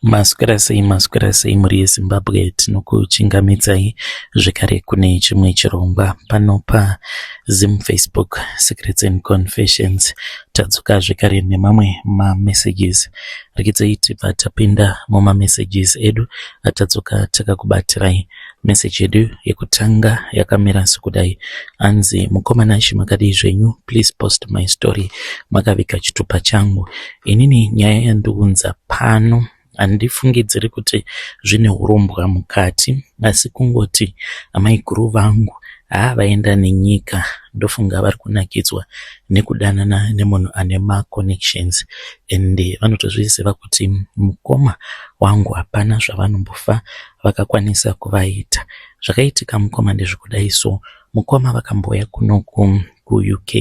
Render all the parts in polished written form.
Maswera sei maswera sei mhuri yeZimbabwe tinokuchingamidzai zvekare kune chimwe chirongwa pano paZim Facebook Secrets and Confessions. Tadzoka zvekare nemamwe mamessages. Regedzai tibva tapinda mumamessages edu atadzoka takakubatirai. Message yedu yekutanga yakamira sekudai. Anzi mukoma Nashy makadii zvenyu please post my story makaviga chitupa changu. Inini nyaya yandiunza pano handifungidziri kuti zvine hurombwa mukati asi kungoti amaiguru vangu haa vaenda nenyika ndofunga vari kunakidzwa nekudanana nemunhu ane maconnections and vanotozviziva kuti mukoma wangu hapana zvavanombofa vakakwanisa kuvaita. Zvakaitika mukoma ndezvekudai so mukoma vakambouya kunoku kuUK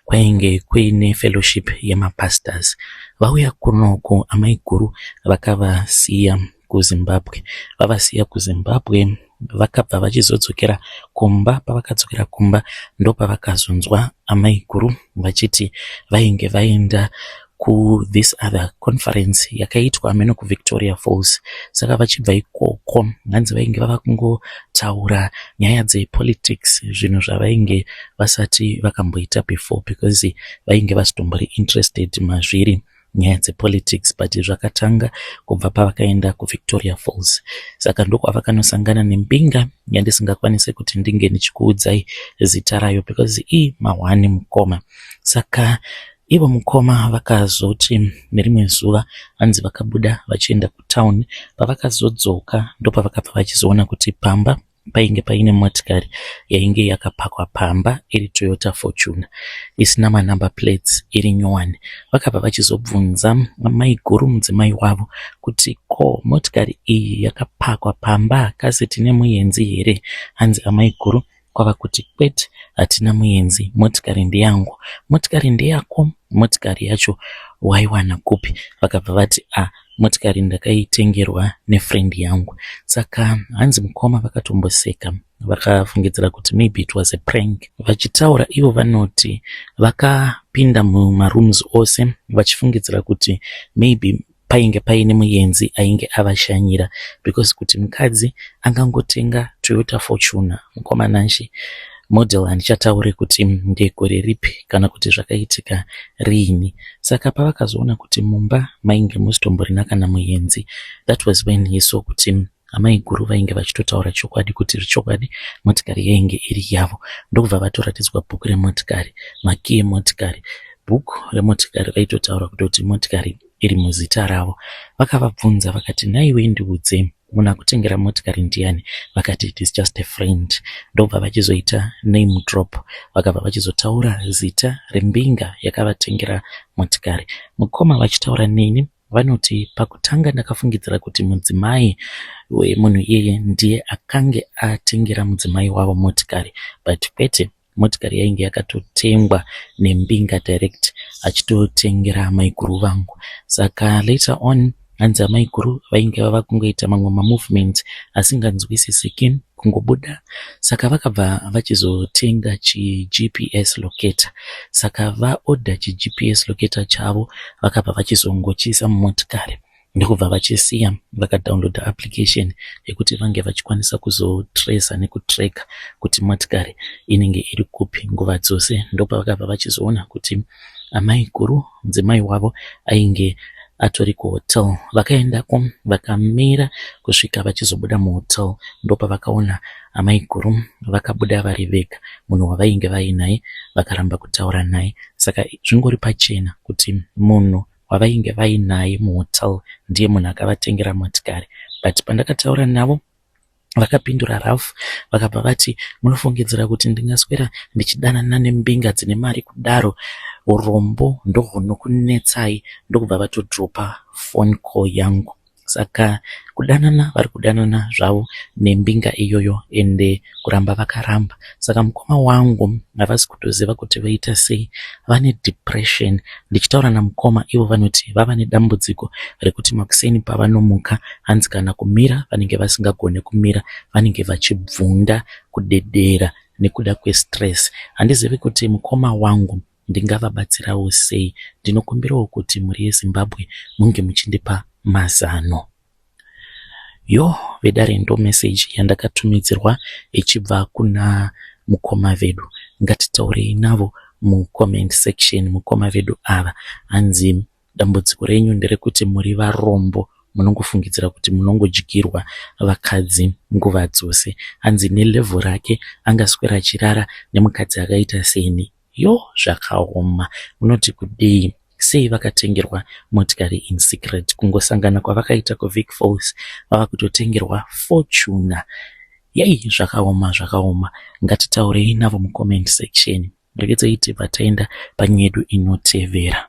kwainge kuine fellowship yemapastors. Vauya kunoku amaiguru vakavasiya kuZimbabwe. Vavasiya kuZimbabwe vakabva vachizodzokera kumba. Pavakadzokera kumba ndopavakazonzwa amaiguru vachiti vainge vaenda kuthis other conference yakaitwa hameno kuVictoria Falls. Saka vachibva ikoko hanzi vainge vava kungotaura nyaya dzepolitics zvinhu zvavainge vasati vakamboita before because vainge vasitombori interested mazviri nyaya dzepolitics but zvakatanga kubva pavakaenda kuVictoria Falls. Saka ndokwavakanosangana nembinga yandisingakwanisi kuti ndinge ndichikuudzai zita rayo because ii mahwani mukoma. Saka ivo mukoma vakazoti nerimwe zuva hanzi vakabuda vachienda kutown pavakazodzoka ndopavakabva vachizoona kuti pamba painge paine motikari yainge yakapakwa pamba iri Toyota Fortuner isina manumber plates iri nyowani. Vakabva vachizobvunza maiguru mudzimai wavo kuti ko motikari iyi yakapakwa pamba kasi tine muenzi here? Hanzi amaiguru kwava kuti kwete hatina muenzi motikari ndeyangu. Motikari ndeyako? Motikari yacho waiwana kupi? Vakabva vati ah motikari ndakaitengerwa nefriend yangu. Saka hanzi mukoma vakatomboseka vakafungidzira kuti maybe it was a prank. Vachitaura ivo vanoti vakapinda mumarooms ose vachifungidzira kuti maybe painge paine muenzi ainge avashanyira because kuti mukadzi angangotenga Toyota Fortuner mukoma Nashe model handichatauri kuti ndegore ripi kana kuti zvakaitika riini. Saka pavakazoona kuti mumba mainge musitomborina kana muenzi that was when he saw kuti amaiguru vainge vachitotaura chokwadi kuti zvechokwadi motikari yainge iri yavo. Ndokubva vatoratidzwa bhuku remotikari, makii emotikari. Bhuku remotikari raitotaura kutoti motikari iri muzita ravo. Vakavabvunza vakati nhaiwe ndiudze munhu akutengera motikari ndiani? Vakati it is just a friend. Ndobva vachizoita name drop. Vakabva vachizotaura zita rembinga yakavatengera motikari. Mukoma vachitaura neni vanoti pakutanga ndakafungidzira kuti mudzimai wemunhu iyeye ndiye akange atengera mudzimai wavo motikari but kwete motikari yainge yakatotengwa nembinga direct achitotengera amaiguru vangu. Saka later on hanzi amaiguru vainge vava kungoita mamwe mamovements asinganzwisisiki kungobuda. Saka vakabva vachizotenga chiGPS locator. Saka vaorder chiGPS locator chavo vakabva vachizongochiisa mumotikari ndokubva vachisiya vakadownloada application yekuti vange vachikwanisa kuzotracer nekutracker kuti motikari inenge iri kupi nguva dzose. Ndopavakabva vachizoona kuti amaiguru mudzimai wavo ainge atori kuhotel. Vakaendako vakamira kusvika vachizobuda muhotel. Ndopavakaona amaiguru vakabuda vari vega munhu wavainge vainaye vakaramba kutaura naye. Saka zvingori pachena kuti munhu wavainge vainaye muhotel ndiye munhu akavatengera motikari. But pandakataura navo vakapindura rough vakabva vati munofungidzira kuti ndingaswera ndichidanana nembinga dzine mari kudaro urombo ndohunokunetsai ndokubva vatodropa phone call yangu. Saka kudanana vari kudanana zvavo nembinga iyoyo ende kuramba vakaramba. Saka mukoma wangu havasi kutoziva kuti voita sei vane depression. Ndichitaura namukoma ivo vanoti vava nedambudziko rekuti makuseni pavanomuka hanzi kana kumira vanenge vasingagoni kumira vanenge vachibvunda kudedera nekuda kwestress. Handizivi kuti mukoma wangu ndingavabatsirawo sei. Ndinokumbirawo kuti mhuri yeZimbabwe munge muchindipa mazano. Yoh vedare ndo message yandakatumidzirwa ichibva kuna mukoma vedu. Ngatitaurei navo mucomment section mukoma vedu ava. Hanzi dambudziko renyu nderekuti muri varombo munongofungidzira kuti munongodyirwa vakadzi nguva dzose. Hanzi nelevel rake angaswera achirara nemukadzi akaita seni. Yoh zvakaoma. Munoti kudii? Sei vakatengerwa motikari in secret? Kungosangana kwavakaita kuVic Falls vava kutotengerwa Fortuner. Yei zvakaoma zvakaoma. Ngatitaurei navo mucomment section. Regedzai tibva taenda panyaya yedu inotevera.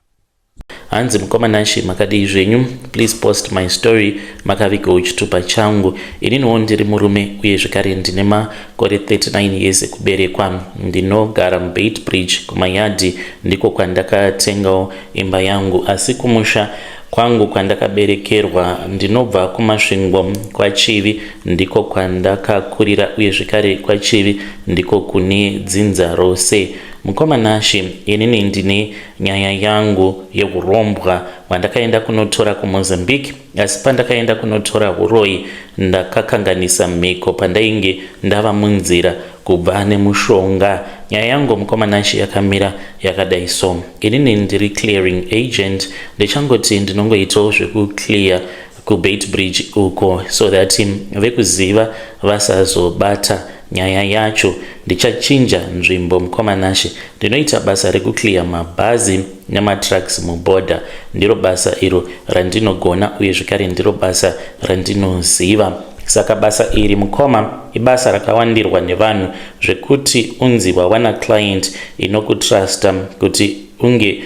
Hanzi mukoma Nashe makadii zvenyu please post my story makavigawo chitupa changu ininiwo ndiri murume uye zvekare ndine makore 39 years ekuberekwa ndinogara muBeitbridge kumayadhi ndiko kwandakatengawo imba yangu asi kumusha kwangu kwandakaberekerwa ndinobva kuMasvingo kwaChivi ndiko kwandakakurira uye zvekare kwaChivi ndiko kune dzinza rose mukoma Nashe inini ndine nyaya yangu yeurombwa hwandakaenda kunotora kuMozambique asi pandakaenda kunotora uroyi ndakakanganisa mhiko pandainge ndava munzira kubva nemushonga nyaya yangu mukoma Nashe yakamira yakadai so inini ndiri clearing agent ndichangoti ndinongoitawo zvekuclear kuBeitbridge uko so that vekuziva vasazobata nyaya yacho ndichachinja nzvimbo mukoma Nashe ndinoita basa rekuclear mabhazi nematrucks mubhodha ndiro basa iro randinogona uye zvekare ndiro basa randinoziva saka basa iri mukoma ibasa rakawandirwa nevanhu zvekuti unzi wawana client inokutrusta kuti unge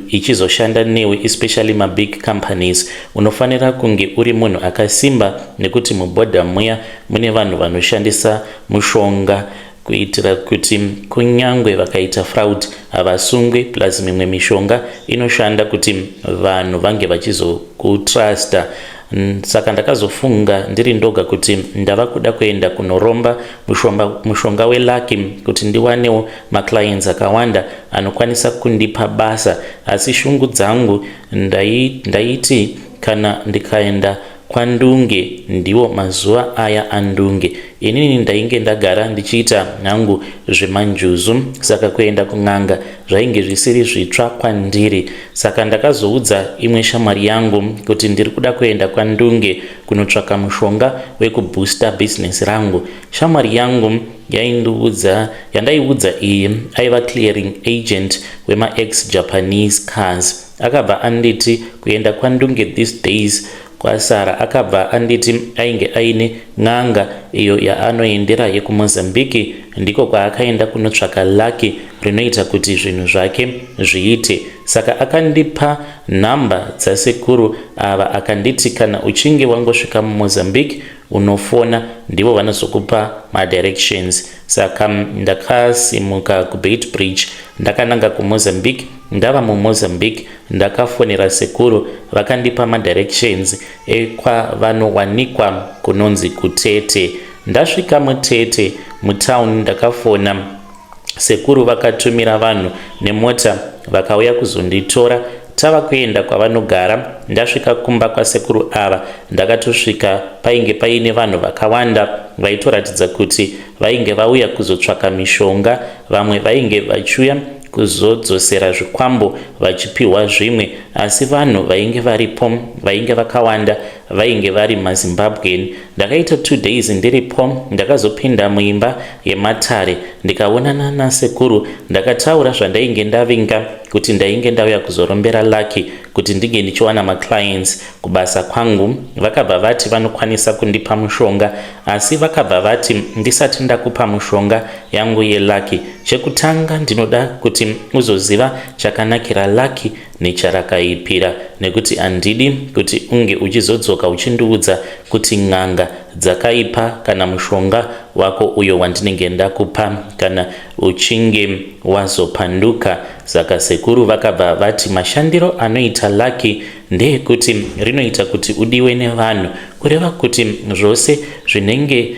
ichizoshanda newe especially mabig companies unofanira kunge uri munhu akasimba nekuti mubhodha muya mune vanhu vanoshandisa mushonga kuitira kuti kunyangwe vakaita fraud havasungwi plus mimwe mishonga inoshanda kuti vanhu vange vachizokutrusta. Saka ndakazofunga ndiri ndoga kuti ndava kuda kuenda kunoromba mushonga welucky kuti ndiwanewo maclients akawanda anokwanisa kundipa basa asi shungu dzangu ndaiti kana ndikaenda kwandunge ndiwo mazuva aya andunge inini ndainge ndagara ndichiita hangu zvemanjuzu saka kuenda kun'anga zvainge zvisiri zvitsva kwandiri saka ndakazoudza imwe shamwari yangu kuti ndiri kuda kuenda kwandunge kunotsvaka mushonga wekuboosta bhizinesi rangu shamwari yangu yaindiudza yandaiudza iyi aiva clearing agent wemaex Japanese cars akabva anditi kuenda kwandunge these days kwasara akabva anditi ainge aine n'anga iyo yaanoendera yekuMozambique ndiko kwaakaenda kunotsvaka lucky rinoita kuti zvinhu zvake zviite saka akandipa nhamba dzasekuru ava akanditi kana uchinge wangosvika muMozambique unofona ndivo vanozokupa madirections saka ndakasimuka kuBeitbridge ndakananga kuMozambique ndava muMozambique ndakafonera sekuru vakandipa madirections ekwavanowanikwa kunonzi kuTete ndasvika muTete mutauni ndakafona sekuru vakatumira vanhu nemota vakauya kuzonditora tava kuenda kwavanogara ndasvika kumba kwasekuru ava ndakatosvika painge paine vanhu vakawanda vaitoratidza kuti vainge vauya kuzotsvaka mishonga vamwe vainge vachiuya kuzodzosera zvikwambo vachipiwa zvimwe asi vanhu vainge varipo vainge vakawanda vainge vari maZimbabwean ndakaita 2 days ndiripo ndakazopinda muimba yematare ndikaonana nasekuru ndakataura zvandainge ndavinga kuti ndainge ndauya kuzorombera lucky kuti ndinge ndichiwana maclients kubasa kwangu vakabva vati vanokwanisa kundipa mushonga asi vakabva vati ndisati ndakupa mushonga yangu yelucky chekutanga ndinoda kuti uzoziva chakanakira lucky necharakaipira nekuti handidi kuti unge uchizodzoka uchindiudza kuti n'anga dzakaipa kana mushonga wako uyo wandinenge ndakupa kana uchinge wazopanduka saka sekuru vakabva vati mashandiro anoita lucky ndeyekuti rinoita kuti udiwe nevanhu kureva kuti zvose zvinenge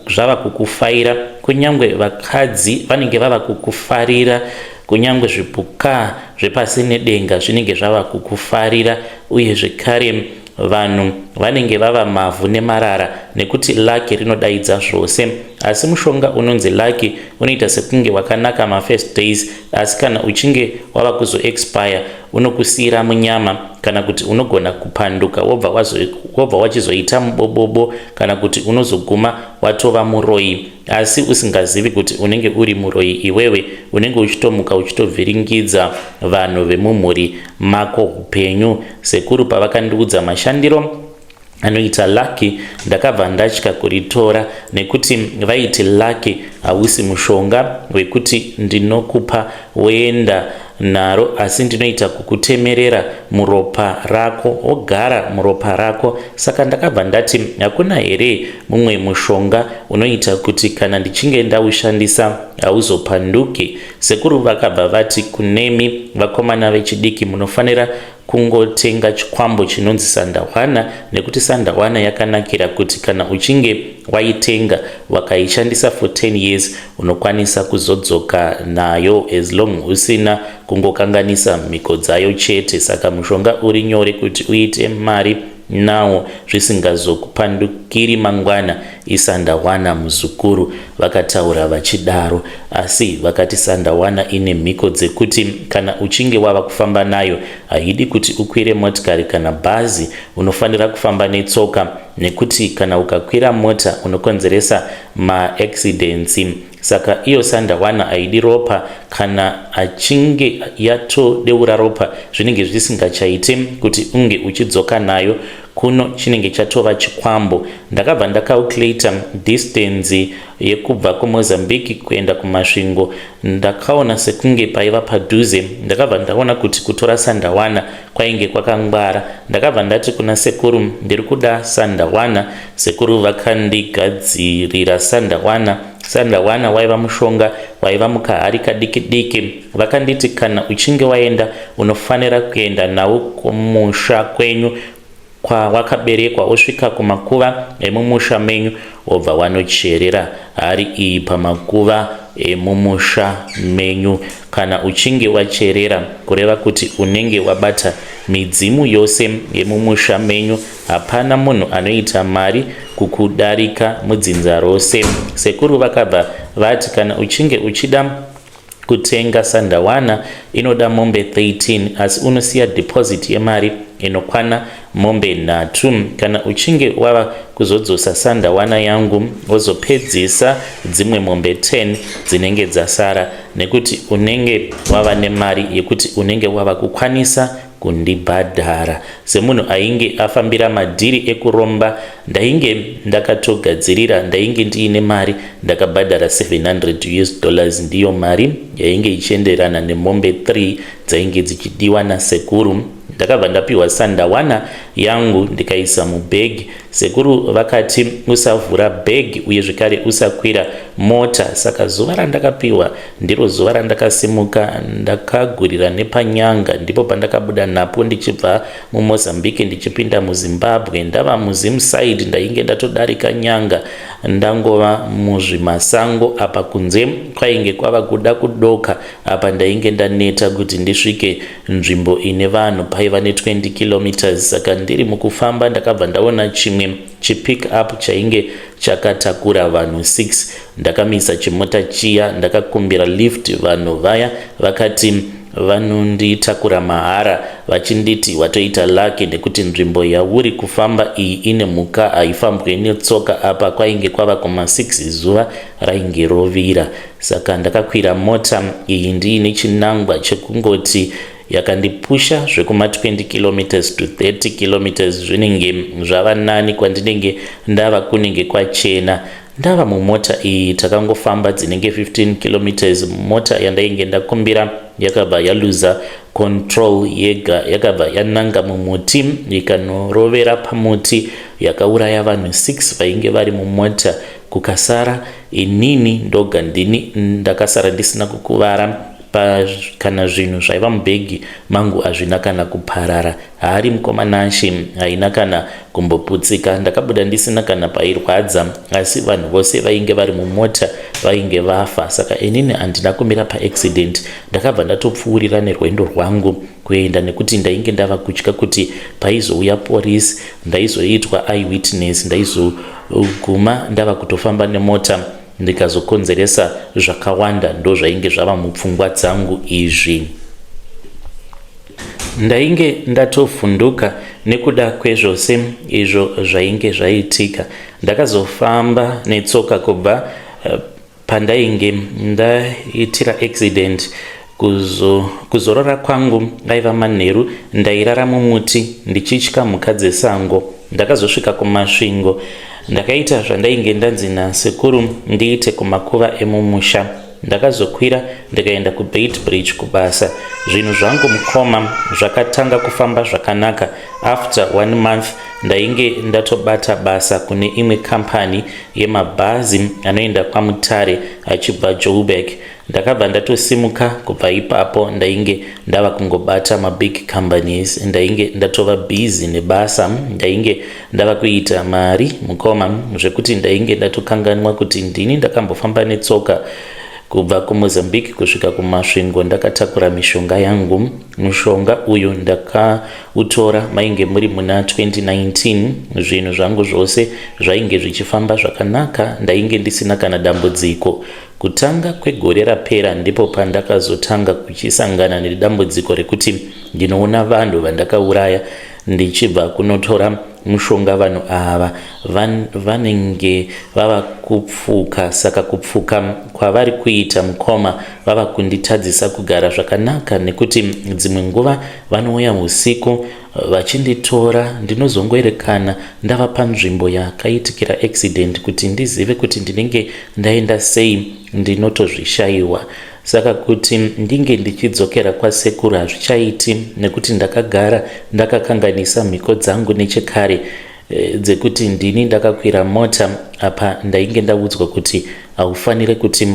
zvava kukufaira kunyange vakadzi vanenge vava kukufarira kunyange zvipuka zvepasi nedenga zvinenge zvava kukufarira uye zvekare. Vanhu vanenge vava mavhu nemarara nekuti lucky rinodaidza zvose. Asi mushonga unonzi lucky unoita sekunge wakanaka mafirst days asi kana uchinge wava kuzoexpire unokusiira munyama kana kuti unogona kupanduka wobva wachizoita mubobobo kana kuti unozoguma watova muroyi asi usingazivi kuti unenge uri muroyi iwewe unenge uchitomuka uchitovhiringidza vanhu vemumhuri mako upenyu. Sekuru pavakandiudza mashandiro anoita lucky ndakabva ndatya kuritora nekuti vaiti lucky hausi mushonga wekuti ndinokupa woenda naro asi ndinoita kukutemerera muropa rako wogara muropa rako. Saka ndakabva ndati hakuna here mumwe mushonga unoita kuti kana ndichinge ndaushandisa hauzopanduki. Sekuru vakabva vati kunemi vakomana vechidiki munofanira kungotenga chikwambo chinonzi sandawana nekuti sandawana yakanakira kuti kana uchinge waitenga wakaishandisa for 10 years unokwanisa kuzodzoka nayo as long usina kungokanganisa mhiko dzayo chete. Saka mushonga uri nyore kuti uite mari nawo zvisingazokupandukiri mangwana isandawana muzukuru, vakataura vachidaro. Asi vakati sandawana ine mhiko dzekuti kana uchinge wava kufamba nayo haidi kuti ukwire motikari kana bhazi, unofanira kufamba netsoka nekuti kana ukakwira mota unokonzeresa maaccidents. Saka iyo sandawana haidi ropa, kana achinge yatodeura ropa zvinenge zvisingachaite kuti unge uchidzoka nayo kuno, chinenge chatova chikwambo. Ndakabva ndacalculata distance yekubva kuMozambique kuenda kuMasvingo, ndakaona sekunge paiva padhuze. Ndakabva ndaona kuti kutora sandawana kwainge kwakangwara. Ndakabva ndati kuna sekuru ndiri kuda sandawana. Sekuru vakandigadzirira sandawana. Sandawana waiva mushonga waiva mukahari kadiki diki. Vakanditi kana uchinge waenda unofanira kuenda nawo kumusha kwenyu kwawakaberekwa, wosvika kumakuva emumusha menyu wobva wanocherera hari iyi pamakuva emumusha menyu. Kana uchinge wacherera kureva kuti unenge wabata midzimu yose yemumusha menyu, hapana munhu anoita mari kukudarika mudzinza rose. Sekuru vakabva vati kana uchinge uchida kutenga sandawana inoda mombe 13 asi unosiya deposit yemari inokwana mombe 3. Kana uchinge wava kuzodzosa sandawana yangu wozopedzisa dzimwe mombe 10 dzinenge dzasara nekuti unenge wava nemari yekuti unenge wava kukwanisa kundibhadhara. Semunhu ainge afambira madhiri ekuromba ndainge ndakatogadzirira, ndainge ndiine mari. Ndakabhadhara 700 US dollars, ndiyo mari yainge ichienderana nemombe 3 dzainge dzichidiwa nasekuru. Ndakabva ndapiwa sandawana yangu ndikaisa mubhegi. Sekuru vakati usavhura bhegi uye zvekare usakwira mota. Saka zuva randakapiwa ndiro zuva randakasimuka ndakagurira nepanyanga, ndipo pandakabuda napo ndichibva muMozambique ndichipinda muZimbabwe. Ndava muZimside ndainge ndatodarika nyanga ndangova muzvimasango. Apa kunze kwainge kwava kuda kudoka, apa ndainge ndaneta. Kuti ndisvike nzvimbo ine vanhu paiva ne20 kilometers. Saka ndiri mukufamba ndakabva ndaona chimwe chipick up chainge chakatakura vanhu 6. Ndakamisa chimota chiya, ndakakumbira lift. Vanhu vaya vakati vanonditakura mahara vachinditi watoita lucky nekuti nzvimbo yauri kufamba iyi ine mhuka, haifambwe netsoka. Apa kwainge kwava kuma6, zuva rainge rovira. Saka ndakakwira mota iyi ndiine chinangwa chekungoti yakandipusha zvekuma20 kilometers to 30 kilometers zvinenge zvava nani, kwandinenge ndava kunenge kwachena. Ndava mumota iyi takangofamba dzinenge 15 kilometers, mota yandainge ndakumbira yakabva yaluza control yega, yakabva yananga mumuti ikanorovera pamuti, yakauraya vanhu 6 vainge vari mumota, kukasara inini ndoga. Ndini ndakasara ndisina kukuvara. pa, kana zvinhu zvaiva mubhegi mangu hazvina kana kuparara. Hari mukoma Nashe haina kana kumboputsika. Ndakabuda ndisina kana pairwadza, asi vanhu vose vainge vari mumota vainge vafa. Saka inini handina kumira paaccident, ndakabva ndatopfuurira nerwendo rwangu kuenda nekuti ndainge ndava kutya kuti paizouya porisi ndaizoitwa eyewitness, ndaizoguma ndava kutofamba nemota ndikazokonzeresa zvakawanda. Ndo zvainge zvava mupfungwa dzangu izvi. Ndainge ndatovhunduka nekuda kwezvose izvo zvainge zvaitika. Ndakazofamba netsoka kubva pandainge ndaitira accident. Kuzorora kwangu aiva manheru. Ndairara mumuti ndichitya mhuka dzesango. Ndakazosvika kuMasvingo, ndakaita zvandainge ndanzi nasekuru ndiite kumakuva emumusha. Ndakazokwira ndikaenda kuBeitbridge kubasa. Zvinhu zvangu, mukoma, zvakatanga kufamba zvakanaka. After one month ndainge ndatobata basa kune imwe kambani yemabhazi anoenda kwaMutare achibva Joburg. Ndakabva ndatosimuka kubva ipapo. Ndainge ndava kungobata mabig companies, ndainge ndatova busy nebasa, ndainge ndava kuita mari, mukoma, zvekuti ndainge ndatokanganwa kuti ndini ndakambofamba netsoka kubva kuMozambique kusvika kuMasvingo ndakatakura mishonga yangu. Mushonga uyu ndakautora mainge muri muna 2019. Zvinhu zvangu zvose zvainge zvichifamba zvakanaka, ndainge ndisina kana dambudziko. Kutanga kwegore rapera ndipo pandakazotanga kuchisangana nedambudziko rekuti ndinoona vanhu vandakauraya ndichibva kunotora mushonga. Vanhu ava vanenge vava kupfuka. Saka kupfuka kwavari kuita, mukoma, vava kunditadzisa kugara zvakanaka nekuti dzimwe nguva vanouya usiku vachinditora. Ndinozongoerekana ndava panzvimbo yakaitikira accident. Kuti ndizive kuti ndinenge ndaenda sei, ndinotozvishayiwa. Saka kuti ndinge ndichidzokera kwasekuru hazvichaiti nekuti ndakagara ndakakanganisa mhiko dzangu nechekare dzekuti ndini ndakakwira mota. Apa ndainge ndaudzwa kuti haufaniri kuti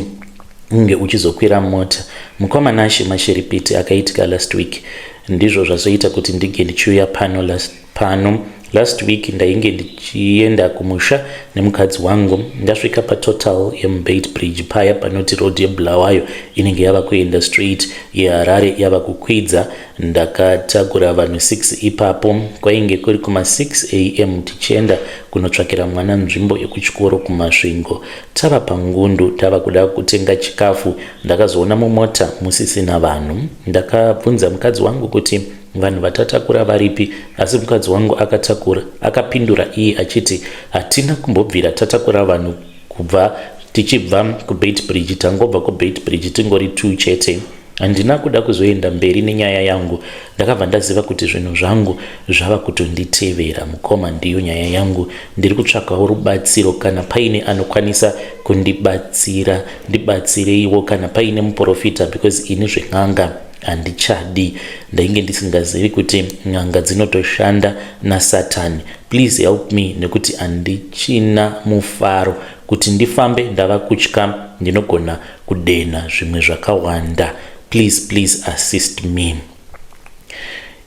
unge uchizokwira mota. Mukoma Nashe, mashiripiti akaitika last week ndizvo zvazoita kuti ndinge ndichiuya pano. Pano last week ndainge ndichienda kumusha nemukadzi wangu. Ndasvika paTotal yemuBeitbridge paya panoti road yeBulawayo inenge yava kuenda straight yeHarare yava kukwidza. Ndakatakura vanhu 6 ipapo. Kwainge kuri kuma6 am tichienda kunotsvakira mwana nzvimbo yekuchikoro kuMasvingo. Tava pangundu, tava kuda kutenga chikafu, ndakazoona mumota musisina vanhu. Ndakabvunza mukadzi wangu kuti vanhu vatatakura varipi, asi mukadzi wangu akatakura akapindura iye achiti hatina kumbobvira tatakura vanhu kubva tichibva kuBeitbridge, tangobva kuBeitbridge tingori 2 chete. Handina kuda kuzoenda mberi nenyaya yangu. Ndakabva ndaziva kuti zvinhu zvangu zvava kutonditevera. Mukoma, ndiyo nyaya yangu. Ndiri kutsvakawo rubatsiro. Kana paine anokwanisa kundibatsira, ndibatsireiwo, kana paine muprofita, because ini zven'anga handichadi. Ndainge ndisingazivi kuti n'anga dzinotoshanda nasatani. Please help me nekuti handichina mufaro. Kuti ndifambe ndava kutya, ndinogona kudena zvimwe zvakawanda. Please, please assist me.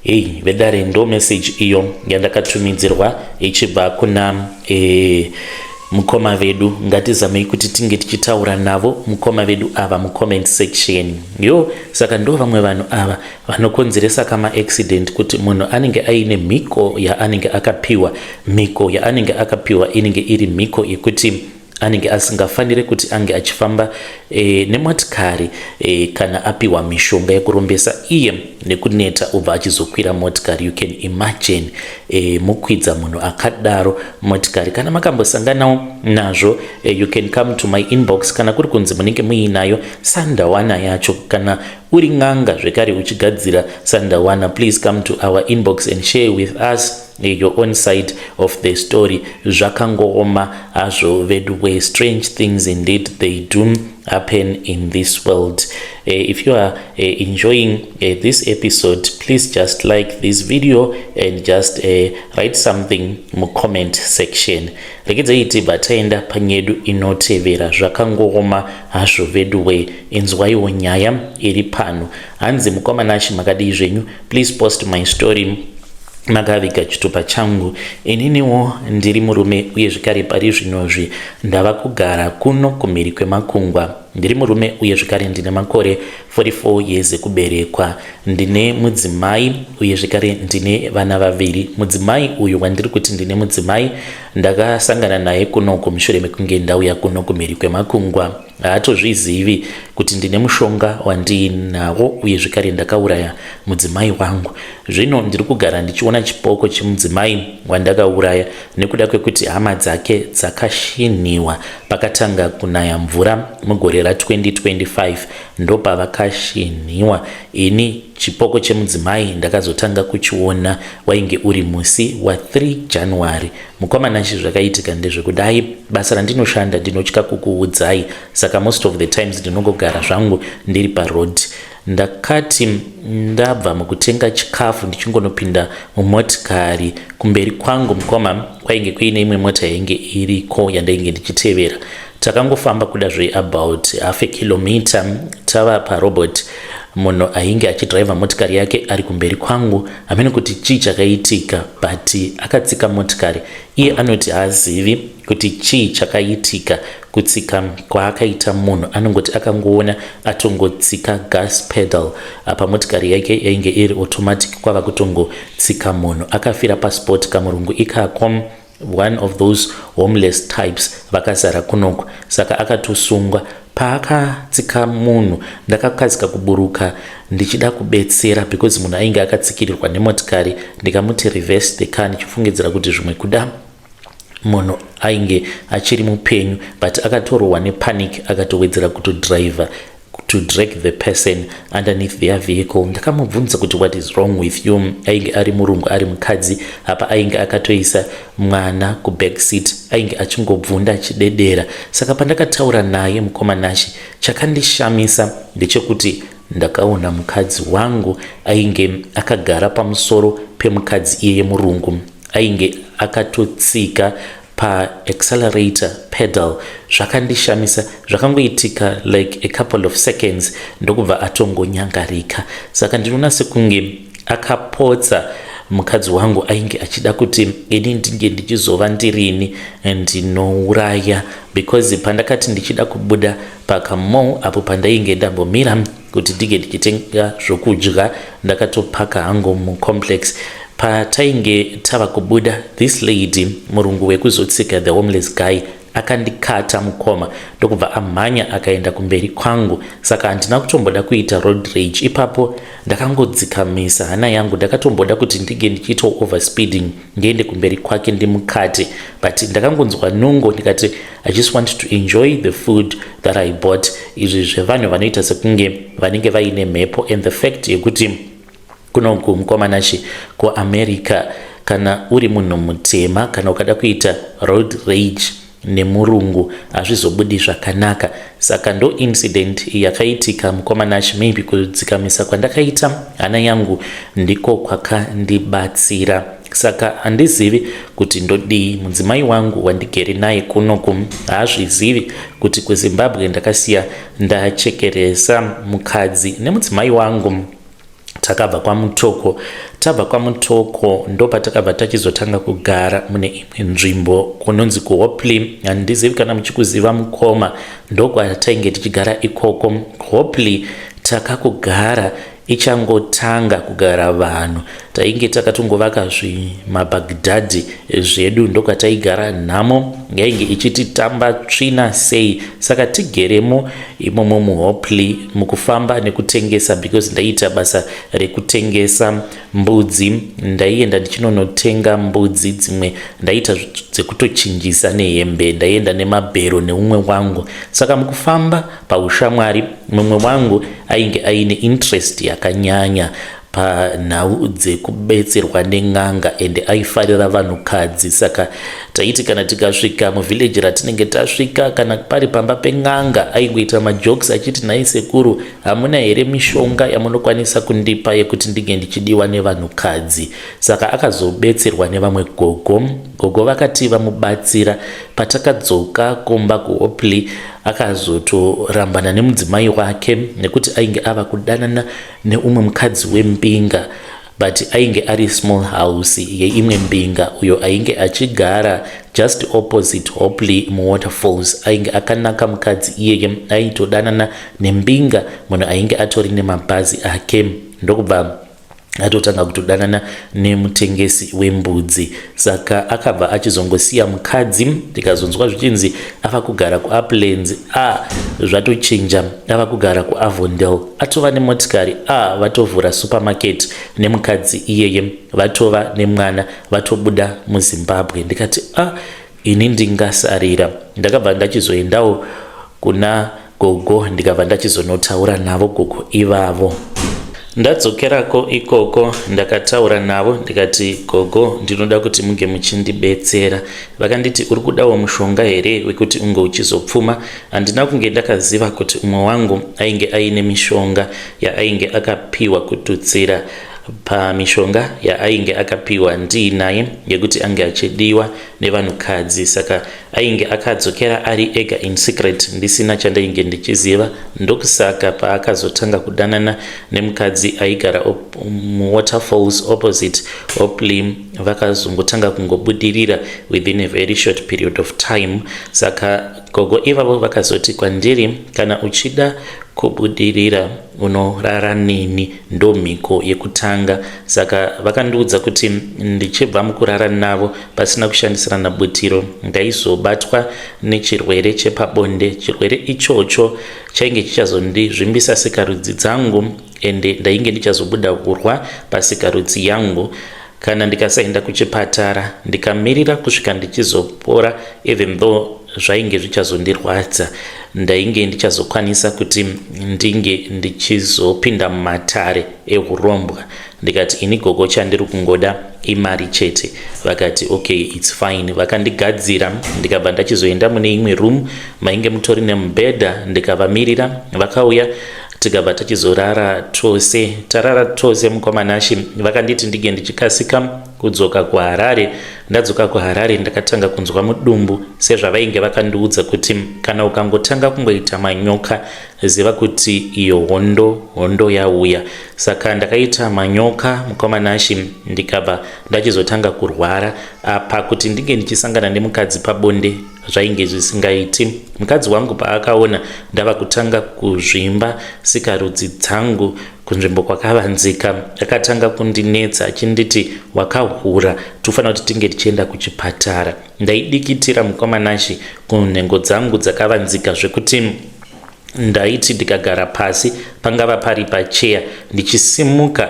Hei vedare, ndo message iyo yandakatumidzirwa ichibva kuna mukoma vedu. Ngatizamei kuti tinge tichitaura navo mukoma vedu ava mucomment section yo. Saka ndo vamwe vanhu ava vanokonzeresa kamaaccident, kuti munhu anenge aine mhiko yaanenge akapiwa. Mhiko yaanenge akapiwa inenge iri mhiko yekuti anenge asingafaniri kuti ange achifamba nemotikari kana apiwa mishonga yekurombesa. Iye nekuneta ubva achizokwira motikari. You can imagine mukwidza munhu akadaro motikari. Kana makambosanganawo nazvo, you can come to my inbox kana kuri kunzi munenge muinayo sandawana yacho. Kana uri n'anga zvekare uchigadzira sandawana, please come to our inbox and share with us. Your own side of the story. Zvakangooma hazvo vedu. Strange things indeed, they do happen in this world. If you are enjoying this episode, please just like this video and just write something mucomment section. Regedzai tibva taenda panyedu inotevera. Zvakangooma hazvo veduwe. Inzwaiwo nyaya iri pano. Hanzi, "Mukoma Nashe, makadii zvenyu? Please post my story makaviga chitupa changu. Ininiwo ndiri murume, uye zvekare pari zvinozvi ndava kugara kuno kumhiri kwemakungwa. Ndiri murume, uye zvekare ndine makore 44 years ekuberekwa. Ndine mudzimai, uye zvekare ndine vana vaviri. Mudzimai uyu wandiri kuti ndine mudzimai, ndakasangana naye kunoko mushure mekunge ndauya kuno kumhiri kwemakungwa. Haatozvizivi kuti ndine mushonga wandiinawo, uye zvekare ndakauraya mudzimai wangu. Zvino ndiri kugara ndichiona chipoko chemudzimai wandakauraya nekuda kwekuti hama dzake dzakashinhiwa pakatanga kunaya mvura mugore ra2025. Ndopavakashinhiwa. Ini chipoko chemudzimai ndakazotanga kuchiona wainge uri musi wa3 January. Mukoma Nashe, zvakaitika ndezvekudai. Basa randinoshanda ndinotya kukuudzai, saka most of the times ndinongogara zvangu ndiri paroad. Ndakati ndabva mukutenga chikafu, ndichingonopinda mumotikari, kumberi kwangu, mukoma, kwainge kuine imwe mota yainge iriko yandainge ndichitevera. Takangofamba kuda zveabout half a kilometer, tava parobot, munhu ainge achidhiraivha motikari yake ari kumberi kwangu, hamene kuti chii chakaitika, but akatsika motikari. Iye anoti haazivi kuti chii chakaitika kutsika kwaakaita munhu. Anongoti akangoona atongotsika gas pedal apa, motikari yake yainge iri automatic, kwava kutongotsika munhu, akafira paspot. Kamurungu ikako, one of those homeless types vakazara kunoko, saka akatosungwa. Paakatsika munhu, ndakakasika kuburuka ndichida kubetsera because munhu ainge akatsikirirwa nemotikari. Ndikamuti, 'Reverse the car,' ndichifungidzira kuti zvimwe kuda munhu ainge achiri mupenyu, but akatorohwa nepanic, akatowedzera kutodriver to drag the person underneath their vehicle. Ndakamubvunza kuti, 'What is wrong with you?' Ainge ari murungu, ari mukadzi. Apa ainge akatoisa mwana kuback seat, ainge achingobvunda, achidedera. Saka pandakataura naye, mukoma Nashe, chakandishamisa ndechekuti ndakaona mukadzi wangu ainge akagara pamusoro pemukadzi iyeye murungu ainge akatotsika paaccelerator pedal. Zvakandishamisa. Zvakangoitika like a couple of seconds, ndokubva atongonyangarika. Saka ndinoona sekunge akapotsa mukadzi wangu ainge achida kuti ini ndinge ndichizova ndirini ndinouraya, because pandakati ndichida kubuda pakamall apo pandainge ndambomira kuti ndinge ndichitenga zvokudya, ndakatopaka hangu mucomplex. Patainge tava kubuda, this lady murungu wekuzotsika the homeless guy akandikata, mukoma, ndokubva amhanya akaenda kumberi kwangu. Saka handina kutomboda kuita road rage ipapo. Ndakangodzikamisa hana yangu. Ndakatomboda kuti ndinge ndichiitawo overspeeding, ndiende kumberi kwake ndimukate, but ndakangonzwa nungo. Ndikati, 'I just want to enjoy the food that I bought.' Izvi zvevanhu vanoita sekunge vanenge vaine mhepo, and the fact yekuti kunoku, mukoma Nashe, kuAmerica, kana uri munhu mutema, kana ukada kuita road rage nemurungu, hazvizobudi zvakanaka. Saka ndo incident yakaitika, mukoma Nashe. Maybe kudzikamisa kwandakaita hana yangu ndiko kwakandibatsira. Saka handizivi kuti ndodii. Mudzimai wangu wandigere naye kunoku haazvizivi kuti kuZimbabwe ndakasiya ndachekeresa mukadzi. Nemudzimai wangu takabva kwaMutoko. Tabva kwaMutoko, ndopatakabva tachizotanga kugara mune imwe nzvimbo kunonzi kuHopley. Handizivi kana muchikuziva, mukoma. Ndokwatainge tichigara ikoko Hopley. Takakugara ichangotanga kugara vanhu. Tainge takatongovaka zvimabhagidhadhi zvedu, ndokwataigara. Nhamo yainge ichititamba tsvina sei. Saka tigeremo imomo muHopley, mukufamba nekutengesa, because ndaiita basa rekutengesa mbudzi. Ndaienda ndichinonotenga mbudzi, dzimwe ndaiita dzekutochinjisa nehembe. Ndaienda nemabhero neumwe wangu. Saka mukufamba paushamwari, mumwe wangu ainge aine interest yakanyanya. Panhau dzekubetserwa nen'anga ende aifarira vanhukadzi saka taiti kana tikasvika muvillage ratinenge tasvika kana pari pamba pen'anga aingoita majokes achiti nhai sekuru hamuna here mishonga yamunokwanisa kundipa yekuti ndinge ndichidiwa nevanhukadzi saka akazobetserwa nevamwe gogo gogo vakati vamubatsira patakadzoka kumba kuhopley akazotorambana nemudzimai wake nekuti ainge ava kudanana neumwe mukadzi wembinga but ainge ari small house yeimwe mbinga uyo ainge achigara just opposite Hopley muWaterfalls. Ainge akanaka mukadzi iyeye, aitodanana nembinga munhu ainge atori nemabhazi ake ndokubva atotanga kutodanana nemutengesi wembudzi. Saka akabva achizongosiya mukadzi, ndikazonzwa zvichinzi ava kugara kuUplands. A zvatochinja, ava kugara kuAvondale, atova nemotikari, a vatovhura supermarket nemukadzi iyeye, vatova nemwana, vatobuda muZimbabwe. Ndikati a ini ndingasarira. Ndakabva ndachizoendawo kuna gogo, ndikabva ndachizonotaura navo gogo ivavo. Ndadzokerako ikoko ndakataura navo ndikati gogo ndinoda kuti munge muchindibetsera. Vakanditi uri kudawo mushonga here wekuti unge uchizopfuma. Handina kunge ndakaziva kuti umwe wangu ainge aine mishonga yaainge akapiwa kututsira pamishonga yaainge akapiwa ndiinaye yekuti ange achidiwa nevanhukadzi. Saka ainge akadzokera ari ega in secret ndisina chandainge ndichiziva. Ndokusaka paakazotanga kudanana nemukadzi aigara muWaterfalls opposite Hopley vakazongotanga kungobudirira within a very short period of time. Saka gogo ivavo vakazoti kwandiri kana uchida kubudirira unorara neni, ndomhiko yekutanga. Saka vakandiudza kuti ndichibva mukurara navo pasina kushandisirana butiro ndaizobatwa nechirwere chepabonde. Chirwere ichocho chainge chichazondizvimbisa sikarudzi dzangu ende ndainge ndichazobuda hurwa pasikarudzi yangu kana ndikasaenda kuchipatara ndikamirira kusvika ndichizopora. Even though zvainge zvichazondirwadza, ndainge ndichazokwanisa kuti ndinge ndichizopinda mumatare ehurombwa. Ndikati ini gogo chandiri kungoda imari chete. Vakati okay, it's fine. Vakandigadzira ndikabva ndachizoenda mune imwe room mainge mutori nemubhedha, ndikavamirira vakauya, tikabva tachizorara tose. Tarara tose mukwamanashi, vakanditi ndinge ndichikasika kudzoka kuHarare. Ndadzoka kuHarare ndakatanga kunzwa mudumbu sezvavainge vakandiudza kuti kana ukangotanga kungoita manyoka ziva kuti iyo hondo hondo yauya. Saka ndakaita manyoka mukwamanashi, ndikabva ndachizotanga kurwara. Apa kuti ndinge ndichisangana nemukadzi pabonde zvainge zvisingaiti. Mukadzi wangu paakaona ndava kutanga kuzvimba sikarudzi dzangu kunzvimbo kwakavanzika, akatanga kundinetsa achinditi wakahura, tofanira kuti tinge tichienda kuchipatara. Ndaidikitira mukwamanashi kunhengo dzangu dzakavanzika zvekuti ndaiti ndikagara pasi pangava pari pacheya ndichisimuka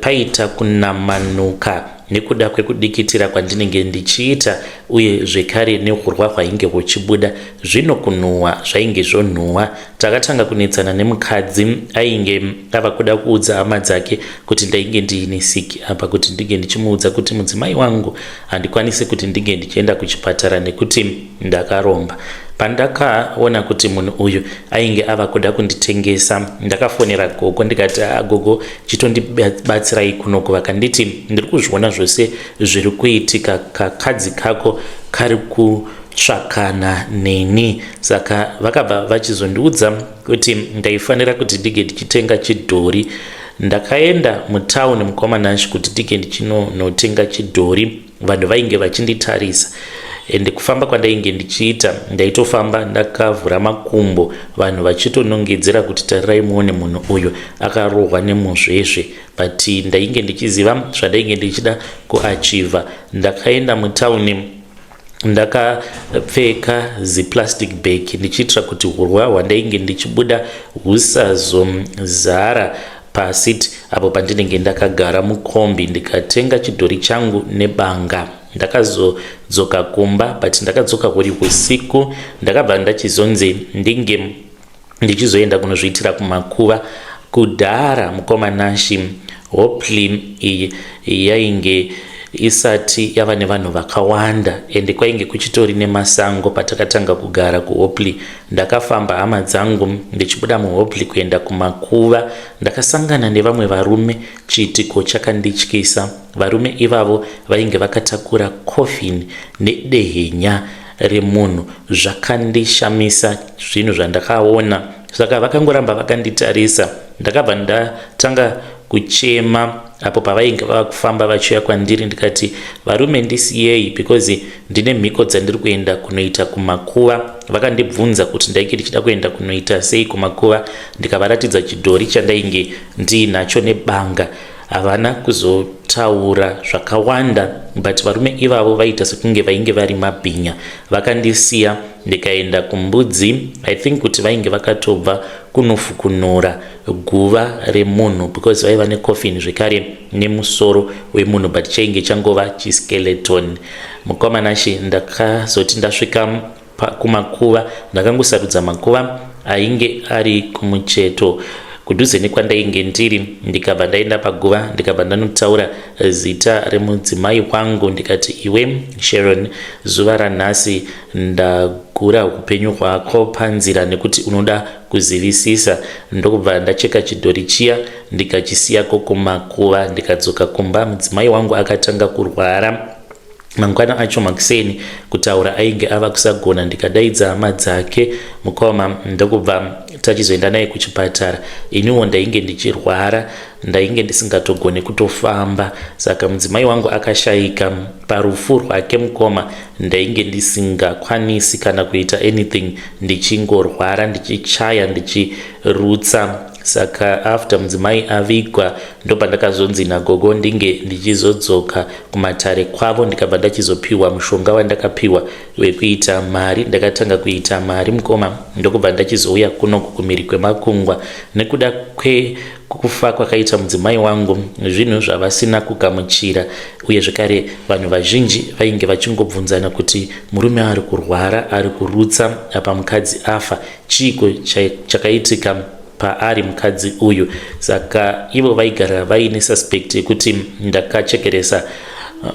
paita kunamanuka nekuda kwekudikitira kwandinenge ndichiita, uye zvekare nehurwa hwainge huchibuda. Zvino kunhuhwa zvainge zvonhuhwa. Takatanga kunetsana nemukadzi, ainge ava kuda kuudza hama dzake kuti ndainge ndiine siki, apa kuti ndinge ndichimuudza kuti mudzimai wangu handikwanisi kuti ndinge ndichienda kuchipatara nekuti ndakaromba. Pandakaona kuti munhu uyu ainge ava kuda kunditengesa, ndakafonera gogo ndikati ah, gogo chitondibatsirai kunoko. Vakanditi ndiri kuzviona zvose zviri kuitika, kakadzi kako kari kutsvakana neni. Saka vakabva vachizondiudza kuti ndaifanira kuti ndinge ndichitenga chidhori. Ndakaenda mutauni mukwamanashi kuti ndinge ndichinonotenga chidhori. Vanhu vainge vachinditarisa ende kufamba kwandainge ndichiita ndaitofamba ndakavhura makumbo, vanhu vachitonongedzera kuti tarirai muone munhu uyu akarohwa nemuzvezve. But ndainge ndichiziva zvandainge ndichida kuachivha. Ndakaenda mutauni ndakapfeka ziplastic bag ndichiitira kuti hurwa hwandainge ndichibuda husazozara pasit apo pandinenge ndakagara mukombi. Ndikatenga chidhori changu nebanga, ndakazodzoka kumba, but ndakadzoka huri usiku. Ndakabva ndachizonzi ndinge ndichizoenda kunozviitira kumakuva. Kudhara mukomanashi, Hopley iyi yainge isati yava nevanhu vakawanda ende kwainge kuchitori nemasango patakatanga kugara kuHopley. Ndakafamba hama dzangu ndichibuda muHopley kuenda kumakuva. Ndakasangana nevamwe varume, chiitiko chakandityisa. Varume ivavo vainge vakatakura coffin nedehenya remunhu. Zvakandishamisa zvinhu zvandakaona saka vakangoramba vakanditarisa. Ndakabva ndatanga kuchema apo pavainge vava kufamba vachiuya kwandiri ndikati varume ndisiyei because ndine mhiko dzandiri kuenda kunoita kumakuva. Vakandibvunza kuti ndainge ndichida kuenda kunoita sei kumakuva ndikavaratidza chidhori chandainge ndiinacho nebanga. Havana kuzotaura zvakawanda but varume ivavo vaita sekunge vainge vari mabhinya. Vakandisiya ndikaenda kumbudzi. I think kuti vainge vakatobva kunofukunura guva remunhu because vaiva necoffin zvekare nemusoro wemunhu but chainge changova chiskeleton. Mukoma Nashe, ndakazoti ndasvika kumakuva ndakangosarudza makuva ainge ari kumucheto kudhuze nekwandainge ndiri ndikabva ndaenda paguva ndikabva ndanotaura zita remudzimai wangu ndikati iwe Sharon, zuva ranhasi ndagura upenyu hwako panzira nekuti unoda kuzivisisa. Ndokubva ndacheka chidhori chiya ndikachisiyako kumakuva ndikadzoka kumba. Mudzimai wangu akatanga kurwara mangwana acho makuseni, kutaura ainge ava kusagona. Ndikadaidza hama dzake mukoma, ndokubva tachizoenda naye kuchipatara. Iniwo ndainge ndichirwara, ndainge ndisingatogoni kutofamba. Saka mudzimai wangu akashayika. Parufu rwake mukoma, ndainge ndisingakwanisi kana kuita anything, ndichingorwara, ndichichaya, ndichirutsa. Saka after mudzimai avigwa ndopandakazonzi nagogo ndinge ndichizodzoka kumatare kwavo, ndikabva ndachizopiwa mushonga wandakapiwa wekuita mari. Ndakatanga kuita mari mukoma, ndokubva ndachizouya kunoku kumhiri kwemakungwa nekuda kwekufa kwakaita mudzimai wangu, zvinhu zvavasina kugamuchira. Uye zvekare vanhu vazhinji vainge vachingobvunzana kuti murume ari kurwara, ari kurutsa, apa mukadzi afa, chiiko chakaitika paari mukadzi uyu? Saka ivo vaigara vaine suspect yekuti ndakachekeresa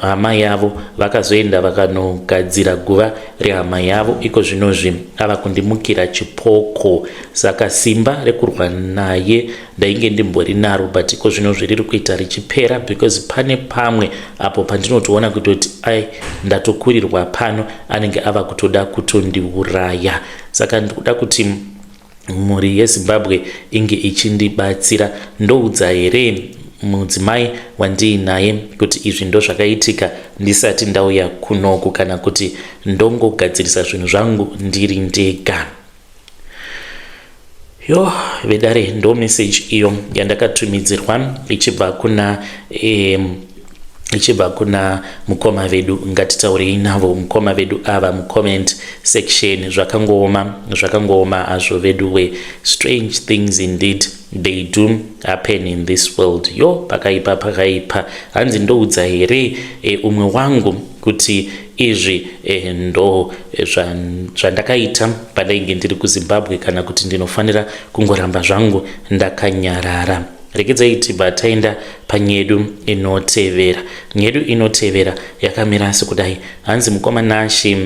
hama yavo. Vakazoenda vakanogadzira guva rehama yavo. Iko zvinozvi ava kundimukira chipoko. Saka simba rekurwa naye ndainge ndimbori naro, but iko zvinozvi riri kuita richipera because pane pamwe apo pandinotoona kutoti ai, ndatokurirwa pano, anenge ava kutoda kutondiuraya. Saka ndikuda kuti mhuri yeZimbabwe inge ichindibatsira. Ndoudza here mudzimai wandiinaye kuti izvi ndo zvakaitika ndisati ndauya kunoku, kana kuti ndongogadzirisa zvinhu zvangu ndiri ndega? Yo vedare, ndo message iyo yandakatumidzirwa ichibva kuna mukoma vedu. Ngatitaurei navo mukoma vedu ava mucomment section. Zvakangooma, zvakangooma hazvo vedu we. Strange things indeed, they do happen in this world. Yo, pakaipa, pakaipa. Hanzi ndoudza here umwe wangu kuti izvi ndo zvandakaita pandainge ndiri kuZimbabwe, kana kuti ndinofanira kungoramba zvangu ndakanyarara? Regedzai tibva taenda panyedu inotevera. Nyedu inotevera yakamira sekudai. Hanzi mukoma Nashi,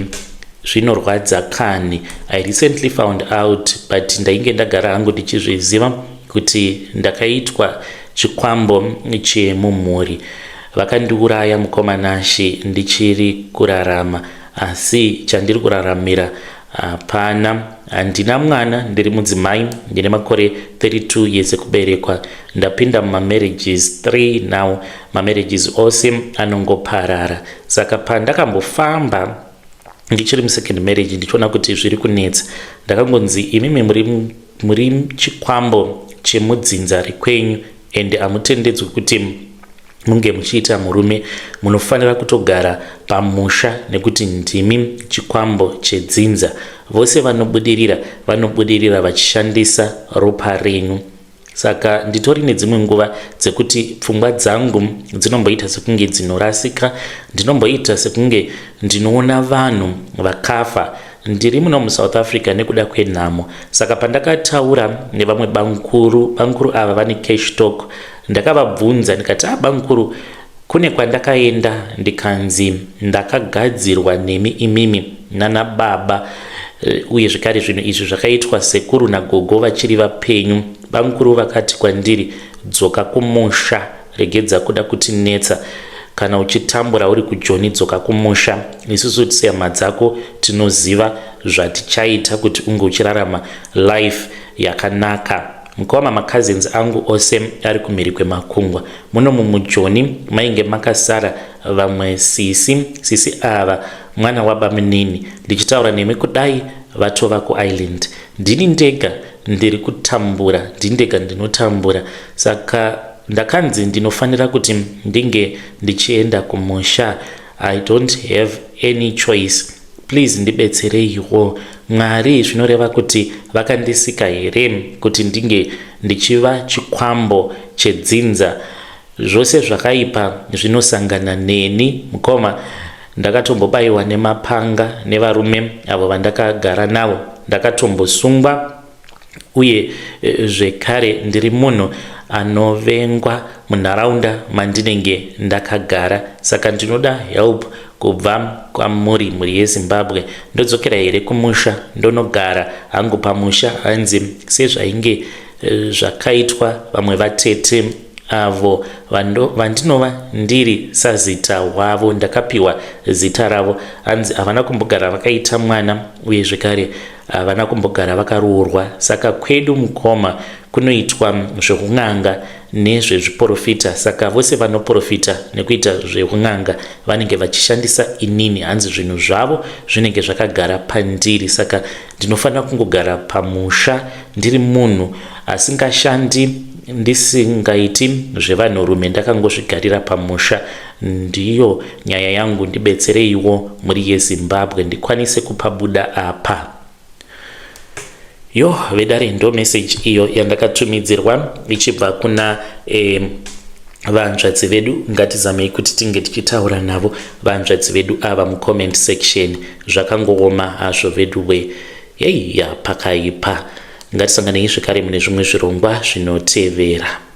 zvinorwadza kani. I recently found out, but ndainge ndagara hangu ndichizviziva kuti ndakaitwa chikwambo chemumhuri. Vakandiuraya mukoma Nashi ndichiri kurarama, asi chandiri kuraramira hapana. Handina mwana, ndiri mudzimai, ndine makore 32 years ekuberekwa. Ndapinda mumamarriages 3 now, mamarriages ose anongoparara. Saka pandakambofamba ndichiri musecond marriage ndichiona kuti zviri kunetsa, ndakangonzi imimi muri chikwambo chemudzinza rekwenyu ende hamutendedzwi kuti munge muchiita murume, munofanira kutogara pamusha nekuti ndimi chikwambo chedzinza. Vose vanobudirira vanobudirira vachishandisa ropa renyu. Saka nditori nedzimwe nguva dzekuti pfungwa dzangu dzinomboita sekunge dzinorasika, ndinomboita sekunge ndinoona vanhu vakafa. Ndiri muno muSouth Africa nekuda kwenhamo. Saka pandakataura nevamwe bankuru, bankuru ava vane cash talk. Ndakavabvunza ndikati, ah bamukuru, kune kwandakaenda ndikanzi ndakagadzirwa nemi imimi nana baba eh, uye zvekare zvinhu izvi zvakaitwa sekuru nagogo vachiri vapenyu. Bamukuru vakati kwandiri, dzoka kumusha, regedza kuda kutinetsa. Kana uchitambura uri kuJoni dzoka kumusha, isusu sehama dzako tinoziva zvatichaita kuti unge uchirarama life yakanaka. Mukoma, macousins angu ose ari kumhiri kwemakungwa. Muno mumujoni mainge makasara vamwe sisi. Sisi ava mwana wabamunini. Ndichitaura nemi kudai vatova kuIreland. Ndini ndega ndiri kutambura, ndini ndega ndinotambura. Saka ndakanzi ndinofanira kuti ndinge ndichienda kumusha. I don't have any choice. Please ndibetsereiwo. Mwari zvinoreva kuti vakandisika here kuti ndinge ndichiva chikwambo chedzinza? Zvose zvakaipa zvinosangana neni. Mukoma, ndakatombobaiwa nemapanga nevarume avo vandakagara navo. Ndakatombosungwa uye eh, zvekare ndiri munhu anovengwa munharaunda mandinenge ndakagara, saka ndinoda help kubva kwamuri mhuri yeZimbabwe. Ndodzokera here kumusha ndonogara hangu pamusha? Hanzi sezvainge eh, zvakaitwa vamwe vatete avo vandinova ndiri sazita wavo, ndakapiwa zita ravo. Hanzi havana kumbogara vakaita mwana uye zvekare havana kumbogara vakaroorwa. Saka kwedu mukoma kunoitwa zvekun'anga nezvezviporofita, saka vose vanoporofita nekuita zvekun'anga vanenge vachishandisa inini. Hanzi zvinhu zvavo zvinenge zvakagara pandiri, saka ndinofanira kungogara pamusha ndiri munhu asingashandi, ndisingaiti zvevanhurume, ndakangozvigarira pamusha. Ndiyo nyaya yangu, ndibetsereiwo mhuri yeZimbabwe ndikwanise kupabuda apa. Yo vedare, ndo message iyo yandakatumidzirwa ichibva kuna eh, vanzvadzi vedu. Ngatizamei kuti tinge tichitaura navo vanzvadzi vedu ava mucomment section. Zvakangooma hazvo veduwe, yeiya pakaipa. Ngatisanganei zvekare mune zvimwe zvirongwa zvinotevera.